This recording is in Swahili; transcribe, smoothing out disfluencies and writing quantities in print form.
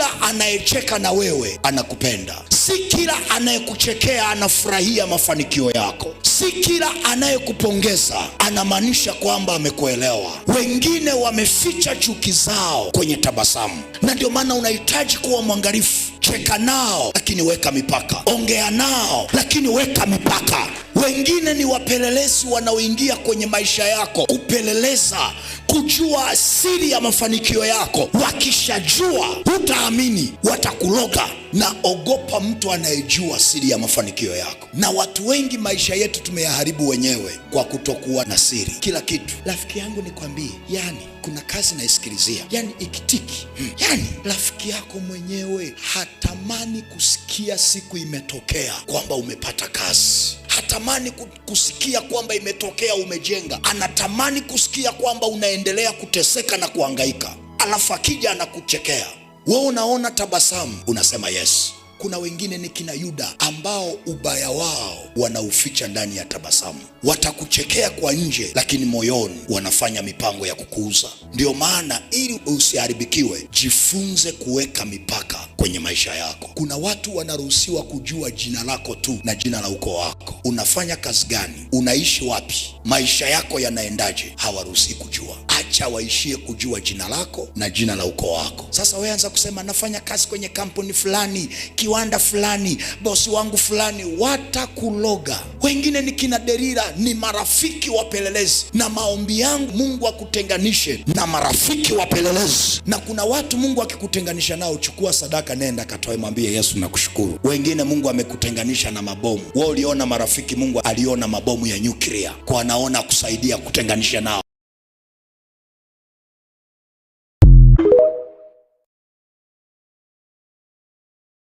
kila anayecheka na wewe anakupenda. Si kila anayekuchekea anafurahia mafanikio yako. Si kila anayekupongeza anamaanisha kwamba amekuelewa. Wengine wameficha chuki zao kwenye tabasamu, na ndio maana unahitaji kuwa mwangalifu. Cheka nao, lakini weka mipaka. Ongea nao, lakini weka mipaka. Wengine ni wapelelezi wanaoingia kwenye maisha yako kupeleleza, kujua siri ya mafanikio yako. Wakishajua hutaamini, watakuloga. Na ogopa mtu anayejua siri ya mafanikio yako. Na watu wengi maisha yetu tumeyaharibu wenyewe kwa kutokuwa na siri. Kila kitu, rafiki yangu, nikwambie, yani kuna kazi naisikilizia, yani ikitiki, yani rafiki yako mwenyewe hatamani kusikia siku imetokea kwamba umepata kazi, hatamani kusikia kwamba imetokea umejenga, anatamani kusikia kwamba unaendelea kuteseka na kuhangaika, alafu akija anakuchekea wewe, unaona tabasamu, unasema yes. Kuna wengine ni kina Yuda ambao ubaya wao wanauficha ndani ya tabasamu. Watakuchekea kwa nje, lakini moyoni wanafanya mipango ya kukuuza. Ndiyo maana ili usiharibikiwe, jifunze kuweka mipaka kwenye maisha yako. Kuna watu wanaruhusiwa kujua jina lako tu na jina la ukoo wako. Unafanya kazi gani? Unaishi wapi? Maisha yako yanaendaje? Hawaruhusi kujua. Acha waishie kujua jina lako na jina la ukoo wako. Sasa wewe anza kusema nafanya kazi kwenye kampuni fulani, kiwanda fulani, bosi wangu fulani, watakuloga. Wengine ni kina Delila, ni marafiki wapelelezi. Na maombi yangu, Mungu akutenganishe na marafiki wapelelezi. Na kuna watu Mungu akikutenganisha nao, chukua sadaka, nenda katoe, mwambie Yesu nakushukuru. Wengine Mungu amekutenganisha na mabomu. Wewe uliona marafiki, Mungu aliona mabomu ya nyuklia, kwa anaona kusaidia kutenganisha nao.